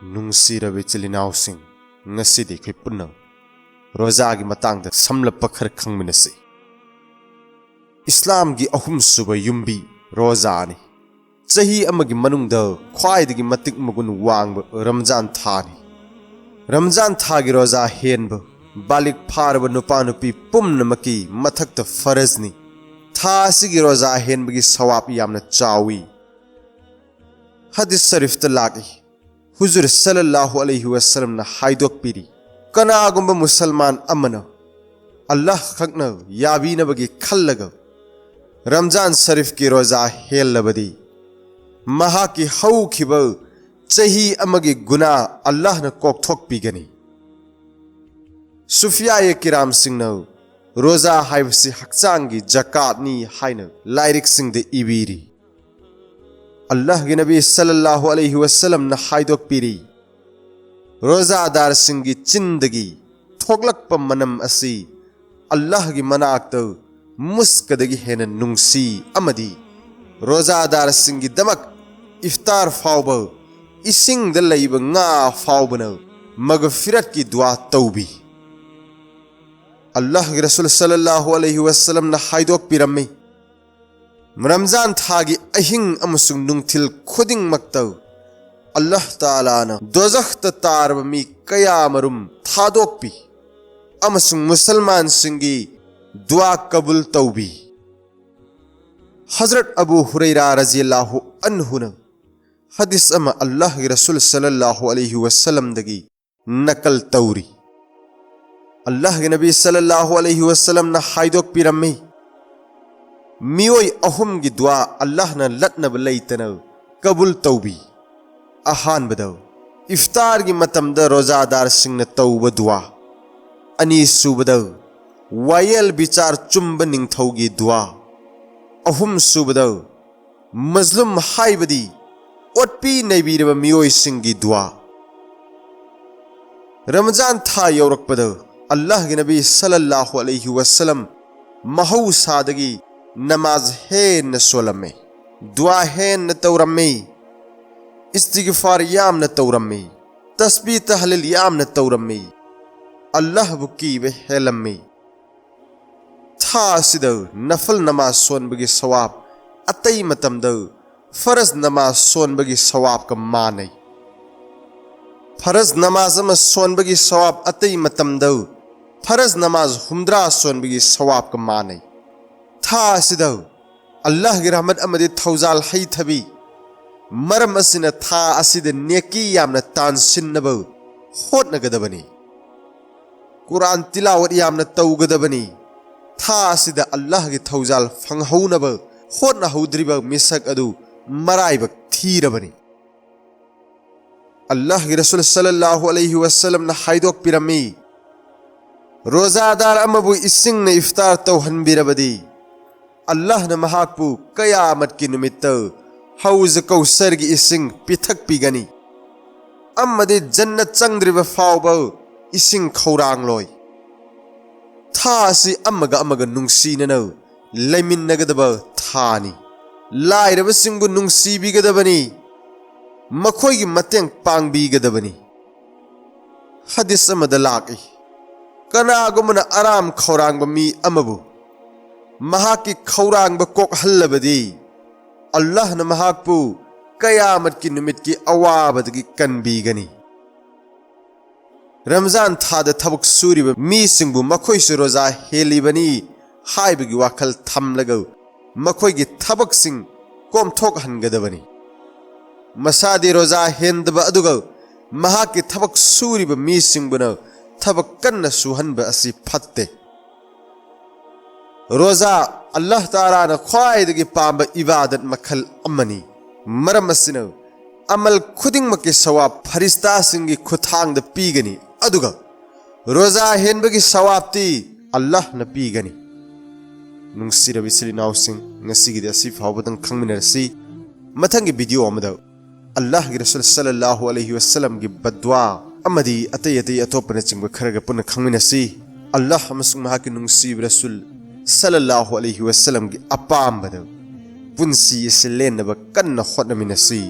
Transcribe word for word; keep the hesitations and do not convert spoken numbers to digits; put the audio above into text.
ꯅꯨꯡꯁꯤꯔꯕ ꯏꯆꯤꯜ ꯏꯅꯥꯎꯁꯤꯡ, ꯉꯁꯤꯗꯤ ꯑꯩꯈꯣꯏ ꯄꯨꯟꯅ ꯔꯣꯖꯥꯒꯤ ꯃꯇꯥꯡꯗ ꯁꯝꯂꯞꯄ ꯈꯔ ꯈꯪꯃꯤꯟꯅꯁꯤ꯫ ꯏꯁꯂꯥꯝꯒꯤ ꯑꯍꯨꯝꯁꯨꯕ ꯌꯨꯝꯕꯤ ꯔꯣꯖꯥꯅꯤ꯫ ꯆꯍꯤ ꯑꯃꯒꯤ ꯃꯅꯨꯡꯗ ꯈ꯭ꯋꯥꯏꯗꯒꯤ ꯃꯇꯤꯛ ꯃꯒꯨꯟ ꯋꯥꯡꯕ ꯔꯝꯖꯥꯟ ꯊꯥꯅꯤ꯫ ꯔꯝꯖꯥꯟ ꯊꯥꯒꯤ ꯔꯣꯖꯥ ꯍꯦꯟꯕ ꯕꯥꯂꯤꯛ ꯐꯥꯔꯕ ꯅꯨꯄꯥ ꯅꯨꯄꯤ ꯄꯨꯝꯅꯃꯛꯀꯤ ꯃꯊꯛꯇ ꯐꯔꯖꯅꯤ꯫ ꯊꯥ ꯑꯁꯤꯒꯤ ꯔꯣꯖꯥ ꯍꯦꯟꯕꯒꯤ ꯁꯋꯥꯕ ꯌꯥꯝꯅ ꯆꯥꯎꯏ꯫ ꯍꯗꯤꯁ ꯁꯔꯤꯐꯇ ꯂꯥꯛꯏ, ꯍꯨꯖꯨꯔ ꯁꯜꯂꯜꯂꯥꯍꯨ ꯑꯂꯩꯍꯤ ꯋꯁꯜꯂꯝꯅ ꯍꯥꯏꯗꯣꯛꯄꯤꯔꯤ, ꯀꯅꯥꯒꯨꯝꯕ ꯃꯨꯁꯜꯃꯥꯟ ꯑꯃꯅ ꯑꯜꯂꯥꯍ ꯈꯛꯅ ꯌꯥꯕꯤꯅꯕꯒꯤ ꯈꯜꯂꯒ ꯔꯝꯖꯥꯟ ꯁꯔꯤꯐꯀꯤ ꯔꯣꯖꯥ ꯍꯦꯜꯂꯕꯗꯤ, ꯃꯍꯥꯛꯀꯤ ꯍꯧꯈꯤꯕ ꯆꯍꯤ ꯑꯃꯒꯤ ꯒꯨꯅꯥ ꯑꯜꯂꯥꯍꯅ ꯀꯣꯛꯊꯣꯛꯄꯤꯒꯅꯤ꯫ ꯁꯨꯐꯤꯌꯥꯌꯦ ꯀꯤꯔꯥꯝꯁꯤꯡꯅ ꯔꯣꯖꯥ ꯍꯥꯏꯕꯁꯤ ꯍꯛꯆꯥꯡꯒꯤ ꯖꯀꯥꯠꯅꯤ ꯍꯥꯏꯅ ꯂꯥꯏꯔꯤꯛꯁꯤꯡꯗ ꯏꯕꯤꯔꯤ꯫ ꯑꯜꯂꯥꯍꯒꯤ ꯅꯕꯤ ꯁꯜꯂꯜꯂꯥꯍꯨ ꯑꯂꯩꯍꯤ ꯋꯁꯜꯂꯝꯅ ꯍꯥꯏꯗꯣꯛꯄꯤꯔꯤ, ꯔꯣꯖꯥꯗꯥꯔꯁꯤꯡꯒꯤ ꯆꯤꯟꯗꯒꯤ ꯊꯣꯛꯂꯛꯄ ꯃꯅꯝ ꯑꯁꯤ ꯑꯜꯂꯥꯍꯒꯤ ꯃꯅꯥꯛꯇ ꯃꯨꯁꯀꯗꯒꯤ ꯍꯦꯟꯅ ꯅꯨꯡꯁꯤ ꯑꯃꯗꯤ ꯔꯣꯖꯥꯗꯥꯔꯁꯤꯡꯒꯤꯗꯃꯛ ꯏꯐꯇꯥꯔ ꯐꯥꯎꯕ, ꯏꯁꯤꯡꯗ ꯂꯩꯕ ꯉꯥ ꯐꯥꯎꯕꯅ ꯃꯒꯐꯤꯔꯠꯀꯤ ꯗꯨꯋꯥ ꯇꯧꯕꯤ꯫ ꯑꯜꯂꯥꯍꯒꯤ ꯔꯁꯨꯜ ꯁꯜꯂꯜꯂꯥꯍꯨ ꯑꯂꯩꯍꯤ ꯋꯁꯜꯂꯝꯅ ꯍꯥꯏꯗꯣꯛꯄꯤꯔꯝꯃꯤ, ꯔꯝꯖꯥꯟ ꯊꯥꯒꯤ ꯑꯍꯤꯡ ꯑꯃꯁꯨꯡ ꯅꯨꯡꯊꯤꯜ ꯈꯨꯗꯤꯡꯃꯛꯇ ꯑꯜꯂꯥꯍ ꯇꯥꯂꯥꯅ ꯗꯣꯖꯈꯇ ꯇꯥꯔꯕ ꯃꯤ ꯀꯌꯥꯃꯔꯨꯝ ꯊꯥꯗꯣꯛꯄꯤ ꯑꯃꯁꯨꯡ ꯃꯨꯁꯜꯃꯥꯟꯁꯤꯡꯒꯤ ꯗꯨꯋꯥ ꯀꯕꯨꯜ ꯇꯧꯕꯤ꯫ ꯍꯖꯔꯠ ꯑꯕꯨ ꯍꯨꯔꯩꯔꯥ ꯔꯖꯤꯌꯜꯂꯥꯍꯨ ꯑꯟꯍꯨꯅ ꯍꯗꯤꯁ ꯑꯃ ꯑꯜꯂꯥꯍꯒꯤ ꯔꯁꯨꯜ ꯁꯜꯂꯜꯂꯥꯍꯨ ꯑꯂꯩꯍꯤ ꯋꯁꯜꯂꯝꯗꯒꯤ ꯅꯀꯜ ꯇꯧꯔꯤ꯫ ꯑꯜꯂꯥꯍꯒꯤ ꯅꯕꯤ ꯁꯜꯂꯜꯂꯥꯍꯨ ꯑꯂꯩꯍꯤ ꯋꯁꯜꯂꯝꯅ ꯍꯥꯏꯗꯣꯛꯄꯤꯔꯝꯃꯤ, ꯃꯤꯑꯣꯏ ꯑꯍꯨꯝꯒꯤ ꯗꯨꯋꯥ ꯑꯜꯂꯥꯍꯅ ꯂꯠꯅꯕ ꯂꯩꯇꯅ ꯀꯕꯨꯜ ꯇꯧꯕꯤ꯫ ꯑꯍꯥꯟꯕꯗ ꯏꯐꯇꯥꯔꯒꯤ ꯃꯇꯝꯗ ꯔꯣꯖꯥꯗꯥꯔꯁꯤꯡꯅ ꯇꯧꯕ ꯗꯨꯋꯥ, ꯑꯅꯤꯁꯨꯕꯗ ꯋꯥꯌꯦꯜ ꯕꯤꯆꯥꯔ ꯆꯨꯝꯕ ꯅꯤꯡꯊꯧꯒꯤ ꯗꯨꯋꯥ, ꯑꯍꯨꯝꯁꯨꯕꯗ ꯃꯖꯂꯨꯝ ꯍꯥꯏꯕꯗꯤ ꯑꯣꯠꯄꯤ ꯅꯩꯕꯤꯔꯕ ꯃꯤꯑꯣꯏꯁꯤꯡꯒꯤ ꯗꯨꯋꯥ꯫ ꯔꯃꯖꯥꯟ ꯊꯥ ꯌꯧꯔꯛꯄꯗ ꯑꯜꯂꯥꯍꯒꯤ ꯅꯕꯤ ꯁꯜꯂꯜꯂꯥꯍꯨ ꯑꯂꯩꯍꯤ ꯋꯁꯜꯂꯝ ꯃꯍꯧꯁꯥꯗꯒꯤ ꯅꯃꯥꯖ ꯍꯦꯟꯅ ꯁꯣꯜꯂꯝꯃꯤ, ꯗꯨꯋꯥ ꯍꯦꯟꯅ ꯇꯧꯔꯝꯃꯤ꯫ ꯏꯁꯇꯤꯒꯐꯥꯔ ꯌꯥꯝꯅ ꯇꯧꯔꯝꯃꯤ꯫ ꯇꯁꯕꯤ ꯇꯍꯂꯤꯜ ꯌꯥꯝꯅ ꯇꯧꯔꯝꯃꯤ꯫ ꯑꯜꯂꯥꯍꯕꯨ ꯀꯤꯕ ꯍꯦꯜꯂꯝꯃꯤ꯫ ꯊꯥ ꯑꯁꯤꯗ ꯅꯐꯜ ꯅꯃꯥꯖ ꯁꯣꯟꯕꯒꯤ ꯁꯋꯥꯕ ꯑꯇꯩ ꯃꯇꯝꯗ ꯐꯔꯖ ꯅꯃꯥꯖ ꯁꯣꯟꯕꯒꯤ ꯁꯋꯥꯕꯀ ꯃꯥꯟꯅꯩ꯫ ꯐꯔꯖ ꯅꯃꯥꯖ ꯑꯃ ꯁꯣꯟꯕꯒꯤ ꯁꯋꯥꯕ ꯑꯇꯩ ꯃꯇꯝꯗ ꯐꯔꯖ ꯅꯃꯥꯖ ꯍꯨꯝꯗ꯭ꯔꯥ ꯁꯣꯟꯕꯒꯤ ꯁꯋꯥꯕꯀ ꯃꯥꯟꯅꯩ꯫ ꯊꯥ ꯑꯁꯤꯗ ꯑꯜꯂꯥꯍꯒꯤ ꯔꯍꯃꯠ ꯑꯃꯗꯤ ꯊꯧꯖꯥꯜ ꯍꯩꯊꯕꯤ꯫ ꯃꯔꯝ ꯑꯁꯤꯅ ꯊꯥ ꯑꯁꯤꯗ ꯅꯦꯀꯤ ꯌꯥꯝꯅ ꯇꯥꯟꯁꯤꯟꯅꯕ ꯍꯣꯠꯅꯒꯗꯕꯅꯤ꯫ ꯀꯨꯔꯥꯟ ꯇꯤꯂꯥꯋꯠ ꯌꯥꯝꯅ ꯇꯧꯒꯗꯕꯅꯤ꯫ ꯊꯥ ꯑꯁꯤꯗ ꯑꯜꯂꯥꯍꯒꯤ ꯊꯧꯖꯥꯜ ꯐꯪꯍꯧꯅꯕ ꯍꯣꯠꯅꯍꯧꯗ꯭ꯔꯤꯕ ꯃꯤꯁꯛ ꯑꯗꯨ ꯃꯔꯥꯏꯕꯛ ꯊꯤꯔꯕꯅꯤ꯫ ꯑꯜꯂꯥꯍꯒꯤ ꯔꯁꯨꯜ ꯁꯜꯂꯜꯂꯥꯍꯨ ꯑꯂꯩꯍꯤ ꯋꯁꯜꯂꯝꯅ ꯍꯥꯏꯗꯣꯛꯄꯤꯔꯝꯃꯤ, ꯔꯣꯖꯥꯗꯥꯔ ꯑꯃꯕꯨ ꯏꯁꯤꯡꯅ ꯏꯐꯇꯥꯔ ꯇꯧꯍꯟꯕꯤꯔꯕꯗꯤ, ꯑꯜꯂꯥꯍꯅ ꯃꯍꯥꯛꯄꯨ ꯀꯌꯥꯃꯠꯀꯤ ꯅꯨꯃꯤꯠꯇ ꯍꯧꯖ ꯀꯧꯁꯔꯒꯤ ꯏꯁꯤꯡ ꯄꯤꯊꯛꯄꯤꯒꯅꯤ ꯑꯃꯗꯤ ꯖꯟꯅꯠ ꯆꯪꯗ꯭ꯔꯤꯕ ꯐꯥꯎꯕ ꯏꯁꯤꯡ ꯈꯧꯔꯥꯡꯂꯣꯏ꯫ ꯊꯥ ꯑꯁꯤ ꯑꯃꯒ ꯑꯃꯒ ꯅꯨꯡꯁꯤꯅꯅ ꯂꯩꯃꯤꯟꯅꯒꯗꯕ ꯊꯥꯅꯤ꯫ ꯂꯥꯏꯔꯕꯁꯤꯡꯕꯨ ꯅꯨꯡꯁꯤꯕꯤꯒꯗꯕꯅꯤ, ꯃꯈꯣꯏꯒꯤ ꯃꯇꯦꯡ ꯄꯥꯡꯕꯤꯒꯗꯕꯅꯤ꯫ ꯍꯗꯤꯁ ꯑꯃꯗ ꯂꯥꯛꯏ, ꯀꯅꯥꯒꯨꯝꯕꯅ ꯑꯔꯥꯝ ꯈꯧꯔꯥꯡꯕ ꯃꯤ ꯑꯃꯕꯨ ꯃꯍꯥꯛꯀꯤ ꯈꯧꯔꯥꯡꯕ ꯀꯣꯛꯍꯜꯂꯕꯗꯤ, ꯑꯜꯂꯥꯍꯅ ꯃꯍꯥꯛꯄꯨ ꯀꯌꯥꯃꯠꯀꯤ ꯅꯨꯃꯤꯠꯀꯤ ꯑꯋꯥꯕꯗꯒꯤ ꯀꯟꯕꯤꯒꯅꯤ꯫ ꯔꯝꯖꯥꯟ ꯊꯥꯗ ꯊꯕꯛ ꯁꯨꯔꯤꯕ ꯃꯤꯁꯤꯡꯕꯨ ꯃꯈꯣꯏꯁꯨ ꯔꯣꯖꯥ ꯍꯦꯜꯂꯤꯕꯅꯤ ꯍꯥꯏꯕꯒꯤ ꯋꯥꯈꯜ ꯊꯝꯂꯒ ꯃꯈꯣꯏꯒꯤ ꯊꯕꯛꯁꯤꯡ ꯀꯣꯝꯊꯣꯛꯍꯟꯒꯗꯕꯅꯤ꯫ ꯃꯁꯥꯗꯤ ꯔꯣꯖꯥ ꯍꯦꯟꯗꯕ ꯑꯗꯨꯒ ꯃꯍꯥꯛꯀꯤ ꯊꯕꯛ ꯁꯨꯔꯤꯕ ꯃꯤꯁꯤꯡꯕꯨꯅ ꯊꯕꯛ ꯀꯟꯅ ꯁꯨꯍꯟꯕ ꯑꯁꯤ ꯐꯠꯇꯦ꯫ ꯔꯣꯖꯥ ꯑꯜꯂꯥꯍ ꯇꯥꯂꯥꯅ ꯈ꯭ꯋꯥꯏꯗꯒꯤ ꯄꯥꯝꯕ ꯏꯕꯥꯗꯠ ꯃꯈꯜ ꯑꯃꯅꯤ꯫ ꯃꯔꯝ ꯑꯁꯤꯅ ꯑꯃꯜ ꯈꯨꯗꯤꯡꯃꯛꯀꯤ ꯁꯋꯥꯕ ꯐꯔꯤꯁꯇꯥꯁꯤꯡꯒꯤ ꯈꯨꯠꯊꯥꯡꯗ ꯄꯤꯒꯅꯤ, ꯑꯗꯨꯒ ꯔꯣꯖꯥ ꯍꯦꯟꯕꯒꯤ ꯁꯋꯥꯕꯇꯤ ꯑꯜꯂꯥꯍꯅ ꯄꯤꯒꯅꯤ꯫ ꯅꯨꯡꯁꯤꯔꯕ ꯏꯆꯤꯜ ꯏꯅꯥꯎꯁꯤꯡ, ꯉꯁꯤꯒꯤꯗꯤ ꯑꯁꯤ ꯐꯥꯎꯕꯗꯪ ꯈꯪꯃꯤꯟꯅꯔꯁꯤ꯫ ꯃꯊꯪꯒꯤ ꯚꯤꯗꯤꯑꯣ ꯑꯃꯗ ꯑꯜꯂꯥꯍꯒꯤ ꯔꯁꯨꯜ ꯁꯜꯂꯜꯂꯥꯍꯨ ꯑꯂꯩꯍꯤ ꯋꯁꯜꯂꯝꯒꯤ ꯕꯗ꯭ꯋꯥ ꯑꯃꯗꯤ ꯑꯇꯩ ꯑꯇꯩ ꯑꯇꯣꯞꯄꯅꯆꯤꯡꯕ ꯈꯔꯒ ꯄꯨꯟꯅ ꯈꯪꯃꯤꯟꯅꯁꯤ꯫ ꯑꯜꯂꯥꯍ ꯑꯃꯁꯨꯡ ꯃꯍꯥꯛꯀꯤ ꯅꯨꯡꯁꯤꯕ ꯔꯁꯨꯜ ꯁꯜꯂꯜꯂꯥꯍꯨ ꯑꯂꯩꯍꯤ ꯋꯁꯜꯂꯝꯒꯤ ꯑꯄꯥꯝꯕꯗ ꯄꯨꯟꯁꯤ ꯑꯁꯤ ꯂꯦꯟꯅꯕ ꯀꯟꯅ ꯍꯣꯠꯅꯃꯤꯟꯅꯁꯤ꯫